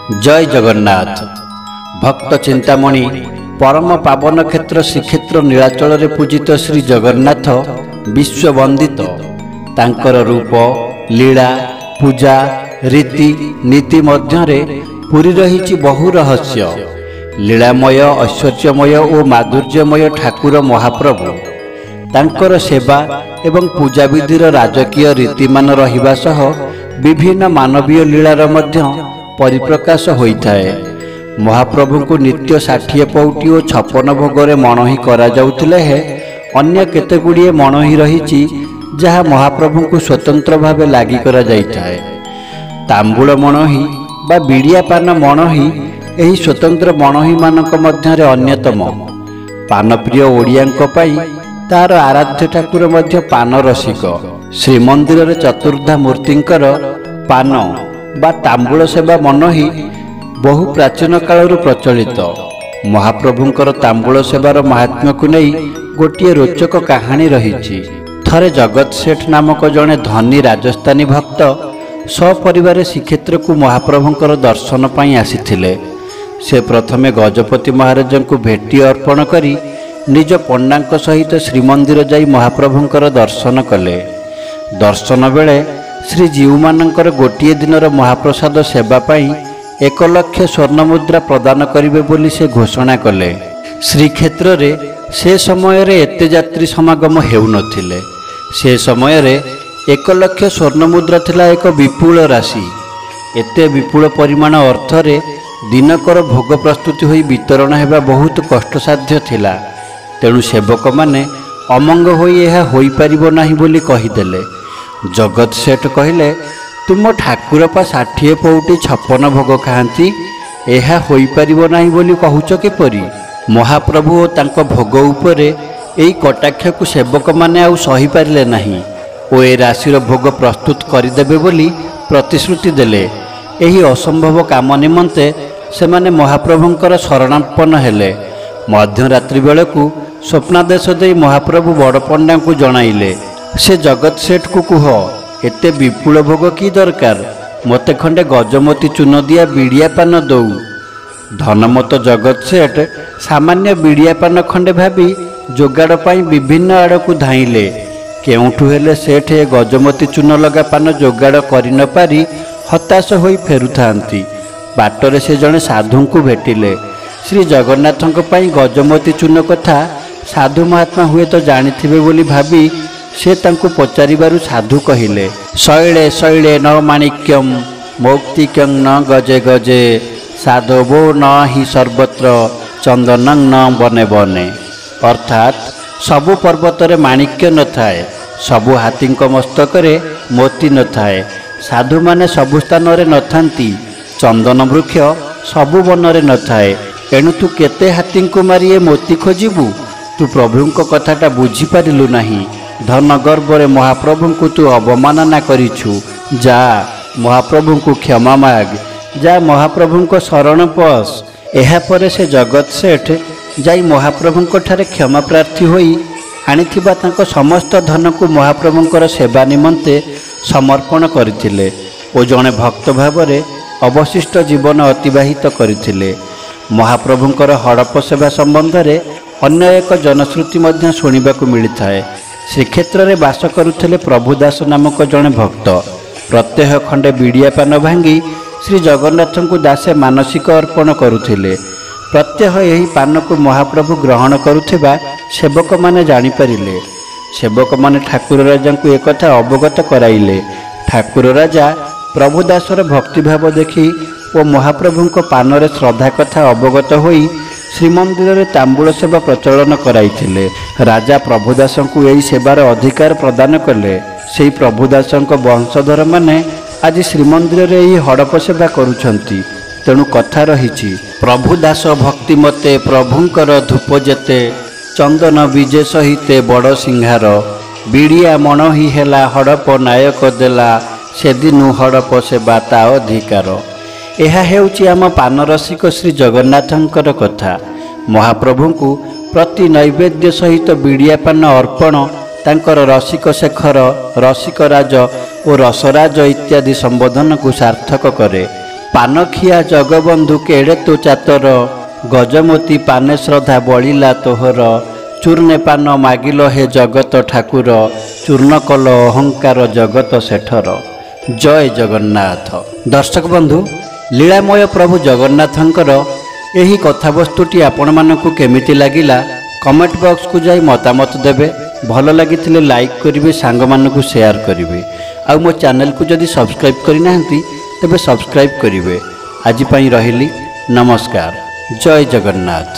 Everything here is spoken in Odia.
ଜୟ ଜଗନ୍ନାଥ। ଭକ୍ତ ଚିନ୍ତାମଣି ପରମ ପାବନ କ୍ଷେତ୍ର ଶ୍ରୀକ୍ଷେତ୍ର ନୀଳାଚଳରେ ପୂଜିତ ଶ୍ରୀ ଜଗନ୍ନାଥ ବିଶ୍ୱବନ୍ଦିତ। ତାଙ୍କର ରୂପ, ଲୀଳା, ପୂଜା, ରୀତି ନୀତି ମଧ୍ୟରେ ପୁରୀ ରହିଛି ବହୁ ରହସ୍ୟ। ଲୀଳାମୟ, ଐଶ୍ୱର୍ଯ୍ୟମୟ ଓ ମାଧୁର୍ଯ୍ୟମୟ ଠାକୁର ମହାପ୍ରଭୁ। ତାଙ୍କର ସେବା ଏବଂ ପୂଜାବିଧିର ରାଜକୀୟ ରୀତିମାନ ରହିବା ସହ ବିଭିନ୍ନ ମାନବୀୟ ଲୀଳାର ମଧ୍ୟ ପରିପ୍ରକାଶ ହୋଇଥାଏ। ମହାପ୍ରଭୁଙ୍କୁ ନିତ୍ୟ 60 ପଉଟି ଓ 56 ଭୋଗରେ ମଣୋହି କରାଯାଉଥିଲେ ହେଁ ଅନ୍ୟ କେତେଗୁଡ଼ିଏ ମଣୋହି ରହିଛି, ଯାହା ମହାପ୍ରଭୁଙ୍କୁ ସ୍ୱତନ୍ତ୍ର ଭାବେ ଲାଗି କରାଯାଇଥାଏ। ତାମ୍ବୁଳ ମଣୋହି ବା ବିଡ଼ିଆ ପାନ ମଣୋହି ଏହି ସ୍ୱତନ୍ତ୍ର ମଣୋହିମାନଙ୍କ ମଧ୍ୟରେ ଅନ୍ୟତମ। ପାନପ୍ରିୟ ଓଡ଼ିଆଙ୍କ ପାଇଁ ତାର ଆରାଧ୍ୟ ଠାକୁର ମଧ୍ୟ ପାନ ରସିକ। ଶ୍ରୀମନ୍ଦିରରେ ଚତୁର୍ଦ୍ଧା ମୂର୍ତ୍ତିଙ୍କର ପାନ ବା ତାମ୍ବୁଳ ସେବା ମଣୋହି ବହୁ ପ୍ରାଚୀନ କାଳରୁ ପ୍ରଚଳିତ। ମହାପ୍ରଭୁଙ୍କର ତାମ୍ବୁଳ ସେବାର ମାହାତ୍ମ୍ୟକୁ ନେଇ ଗୋଟିଏ ରୋଚକ କାହାଣୀ ରହିଛି। ଥରେ ଜଗତ ସେଠ ନାମକ ଜଣେ ଧନୀ ରାଜସ୍ଥାନୀ ଭକ୍ତ ସପରିବାରେ ଶ୍ରୀକ୍ଷେତ୍ରକୁ ମହାପ୍ରଭୁଙ୍କର ଦର୍ଶନ ପାଇଁ ଆସିଥିଲେ। ସେ ପ୍ରଥମେ ଗଜପତି ମହାରାଜଙ୍କୁ ଭେଟି ଅର୍ପଣ କରି ନିଜ ପଣ୍ଡାଙ୍କ ସହିତ ଶ୍ରୀମନ୍ଦିର ଯାଇ ମହାପ୍ରଭୁଙ୍କର ଦର୍ଶନ କଲେ। ଦର୍ଶନ ବେଳେ ଶ୍ରୀଜୀଉମାନଙ୍କର ଗୋଟିଏ ଦିନର ମହାପ୍ରସାଦ ସେବା ପାଇଁ 1 ଲକ୍ଷ ସ୍ୱର୍ଣ୍ଣମୁଦ୍ରା ପ୍ରଦାନ କରିବେ ବୋଲି ସେ ଘୋଷଣା କଲେ। ଶ୍ରୀକ୍ଷେତ୍ରରେ ସେ ସମୟରେ ଏତେ ଯାତ୍ରୀ ସମାଗମ ହେଉନଥିଲେ। ସେ ସମୟରେ 1 ଲକ୍ଷ ସ୍ୱର୍ଣ୍ଣମୁଦ୍ରା ଥିଲା ଏକ ବିପୁଳ ରାଶି। ଏତେ ବିପୁଳ ପରିମାଣ ଅର୍ଥରେ ଦିନକର ଭୋଗ ପ୍ରସ୍ତୁତି ହୋଇ ବିତରଣ ହେବା ବହୁତ କଷ୍ଟସାଧ୍ୟ ଥିଲା। ତେଣୁ ସେବକମାନେ ଅମଙ୍ଗ ହୋଇ ଏହା ହୋଇପାରିବ ନାହିଁ ବୋଲି କହିଦେଲେ। ଜଗତ ସେଠ କହିଲେ, ତୁମ ଠାକୁର ପା 60 ପଉଟି 56 ଭୋଗ ଖାଆନ୍ତି, ଏହା ହୋଇପାରିବ ନାହିଁ ବୋଲି କହୁଛ କିପରି? ମହାପ୍ରଭୁ ଓ ତାଙ୍କ ଭୋଗ ଉପରେ ଏହି କଟାକ୍ଷକୁ ସେବକମାନେ ଆଉ ସହିପାରିଲେ ନାହିଁ ଓ ଏ ରାଶିର ଭୋଗ ପ୍ରସ୍ତୁତ କରିଦେବେ ବୋଲି ପ୍ରତିଶ୍ରୁତି ଦେଲେ। ଏହି ଅସମ୍ଭବ କାମ ନିମନ୍ତେ ସେମାନେ ମହାପ୍ରଭୁଙ୍କର ଶରଣାପନ୍ନ ହେଲେ। ମଧ୍ୟରାତ୍ରି ବେଳକୁ ସ୍ୱପ୍ନାଦେଶ ଦେଇ ମହାପ୍ରଭୁ ବଡ଼ପଣ୍ଡାଙ୍କୁ ଜଣାଇଲେ, ସେ ଜଗତ ସେଠକୁ କୁହ, ଏତେ ବିପୁଳ ଭୋଗ କି ଦରକାର, ମୋତେ ଖଣ୍ଡେ ଗଜମତି ଚୂନ ଦିଆ ବିଡ଼ିଆ ପାନ ଦଉ। ଧନମତ ଜଗତ ସେଠ ସାମାନ୍ୟ ବିଡ଼ିଆ ପାନ ଖଣ୍ଡେ ଭାବି ଯୋଗାଡ଼ ପାଇଁ ବିଭିନ୍ନ ଆଡ଼କୁ ଧାଇଁଲେ। କେଉଁଠୁ ହେଲେ ସେଠ ଏ ଗଜମତି ଚୂନ ଲଗା ପାନ ଯୋଗାଡ଼ କରିନପାରି ହତାଶ ହୋଇ ଫେରୁଥାନ୍ତି। ବାଟରେ ସେ ଜଣେ ସାଧୁଙ୍କୁ ଭେଟିଲେ। ଶ୍ରୀ ଜଗନ୍ନାଥଙ୍କ ପାଇଁ ଗଜମତି ଚୂନ କଥା ସାଧୁ ମହାତ୍ମା ହୁଏତ ଜାଣିଥିବେ ବୋଲି ଭାବି ସେ ତାଙ୍କୁ ପଚାରିବାରୁ ସାଧୁ କହିଲେ, ଶୈଳେ ଶୈଳେ ନ ମାଣିକ୍ୟମ ମୌକ୍ତିକ୍ୟଂ ନ ଗଜେ ଗଜେ ସାଧବୋ ନ ହି ସର୍ବତ୍ର ଚନ୍ଦନଂ ନ ବନେ ବନେ। ଅର୍ଥାତ୍ ସବୁ ପର୍ବତରେ ମାଣିକ୍ୟ ନଥାଏ, ସବୁ ହାତୀଙ୍କ ମସ୍ତକରେ ମୋତି ନଥାଏ, ସାଧୁମାନେ ସବୁ ସ୍ଥାନରେ ନଥାନ୍ତି, ଚନ୍ଦନ ବୃକ୍ଷ ସବୁ ବନରେ ନଥାଏ। ଏଣୁ ତୁ କେତେ ହାତୀଙ୍କୁ ମାରି ଏ ମୋତି ଖୋଜିବୁ? ତୁ ପ୍ରଭୁଙ୍କ କଥାଟା ବୁଝିପାରିଲୁ ନାହିଁ। ଧନ ଗର୍ବରେ ମହାପ୍ରଭୁଙ୍କୁ ତୁ ଅବମାନନା କରିଛୁ। ଯା, ମହାପ୍ରଭୁଙ୍କୁ କ୍ଷମା ମାଗ, ଯା ମହାପ୍ରଭୁଙ୍କ ଶରଣ ପଶ। ଏହାପରେ ସେ ଜଗତ ସେଠ ଯାଇ ମହାପ୍ରଭୁଙ୍କ ଠାରେ କ୍ଷମା ପ୍ରାର୍ଥୀ ହୋଇ ଆଣିଥିବା ତାଙ୍କ ସମସ୍ତ ଧନକୁ ମହାପ୍ରଭୁଙ୍କର ସେବା ନିମନ୍ତେ ସମର୍ପଣ କରିଥିଲେ ଓ ଜଣେ ଭକ୍ତ ଭାବରେ ଅବଶିଷ୍ଟ ଜୀବନ ଅତିବାହିତ କରିଥିଲେ। ମହାପ୍ରଭୁଙ୍କର ହଡ଼ପ ସେବା ସମ୍ବନ୍ଧରେ ଅନ୍ୟ ଏକ ଜନଶ୍ରୁତି ମଧ୍ୟ ଶୁଣିବାକୁ ମିଳିଥାଏ। ଶ୍ରୀକ୍ଷେତ୍ରରେ ବାସ କରୁଥିଲେ ପ୍ରଭୁଦାସ ନାମକ ଜଣେ ଭକ୍ତ। ପ୍ରତ୍ୟହ ଖଣ୍ଡେ ବିଡ଼ିଆ ପାନ ଭାଙ୍ଗି ଶ୍ରୀ ଜଗନ୍ନାଥଙ୍କୁ ଦାସେ ମାନସିକ ଅର୍ପଣ କରୁଥିଲେ। ପ୍ରତ୍ୟହ ଏହି ପାନକୁ ମହାପ୍ରଭୁ ଗ୍ରହଣ କରୁଥିବା ସେବକମାନେ ଜାଣିପାରିଲେ। ସେବକମାନେ ଠାକୁର ରାଜାଙ୍କୁ ଏକଥା ଅବଗତ କରାଇଲେ। ଠାକୁର ରାଜା ପ୍ରଭୁଦାସର ଭକ୍ତିଭାବ ଦେଖି ଓ ମହାପ୍ରଭୁଙ୍କ ପାନରେ ଶ୍ରଦ୍ଧା କଥା ଅବଗତ ହୋଇ ଶ୍ରୀମନ୍ଦିରରେ ତାମ୍ବୁଳ ସେବା ପ୍ରଚଳନ କରାଇଥିଲେ। ରାଜା ପ୍ରଭୁଦାସଙ୍କୁ ଏହି ସେବାର ଅଧିକାର ପ୍ରଦାନ କଲେ। ସେହି ପ୍ରଭୁଦାସଙ୍କ ବଂଶଧରମାନେ ଆଜି ଶ୍ରୀମନ୍ଦିରରେ ଏହି ହଡ଼ପ ସେବା କରୁଛନ୍ତି। ତେଣୁ କଥା ରହିଛି, ପ୍ରଭୁଦାସ ଭକ୍ତି ମତେ ପ୍ରଭୁଙ୍କର ଧୂପ ଯେତେ, ଚନ୍ଦନ ବିଜେ ସହିତେ ବଡ଼ ସିଂହାର, ବିଡ଼ିଆ ମଣୋହି ହେଲା ହଡ଼ପ ନାୟକ ଦେଲା, ସେଦିନୁ ହଡ଼ପ ସେବା ତା ଅଧିକାର। ଏହା ହେଉଛି ଆମ ପାନରସିକ ଶ୍ରୀ ଜଗନ୍ନାଥଙ୍କର କଥା। ମହାପ୍ରଭୁଙ୍କୁ ପ୍ରତି ନୈବେଦ୍ୟ ସହିତ ବିଡ଼ିଆ ପାନ ଅର୍ପଣ ତାଙ୍କର ରସିକ ଶେଖର, ରସିକ ରାଜ ଓ ରସରାଜ ଇତ୍ୟାଦି ସମ୍ବୋଧନକୁ ସାର୍ଥକ କରେ। ପାନଖିଆ ଜଗବନ୍ଧୁ କେଡ଼େ ତୋ ଚାତର, ଗଜମୋତି ପାନେ ଶ୍ରଦ୍ଧା ବଳିଲା ତୋହର। ଚୂର୍ଣ୍ଣେ ପାନ ମାଗିଲ ହେ ଜଗତ ଠାକୁର, ଚୂର୍ଣ୍ଣ କଲ ଅହଙ୍କାର ଜଗତ ଶେଠର। ଜୟ ଜଗନ୍ନାଥ। ଦର୍ଶକ ବନ୍ଧୁ, ଲୀଳାମୟ ପ୍ରଭୁ ଜଗନ୍ନାଥଙ୍କର ଏହି କଥାବସ୍ତୁଟି ଆପଣମାନଙ୍କୁ କେମିତି ଲାଗିଲା କମେଣ୍ଟ ବକ୍ସକୁ ଯାଇ ମତାମତ ଦେବେ। ଭଲ ଲାଗିଥିଲେ ଲାଇକ୍ କରିବେ, ସାଙ୍ଗମାନଙ୍କୁ ସେୟାର କରିବେ, ଆଉ ମୋ ଚ୍ୟାନେଲକୁ ଯଦି ସବସ୍କ୍ରାଇବ୍ କରିନାହାନ୍ତି ତେବେ ସବସ୍କ୍ରାଇବ୍ କରିବେ। ଆଜି ପାଇଁ ରହିଲି, ନମସ୍କାର, ଜୟ ଜଗନ୍ନାଥ।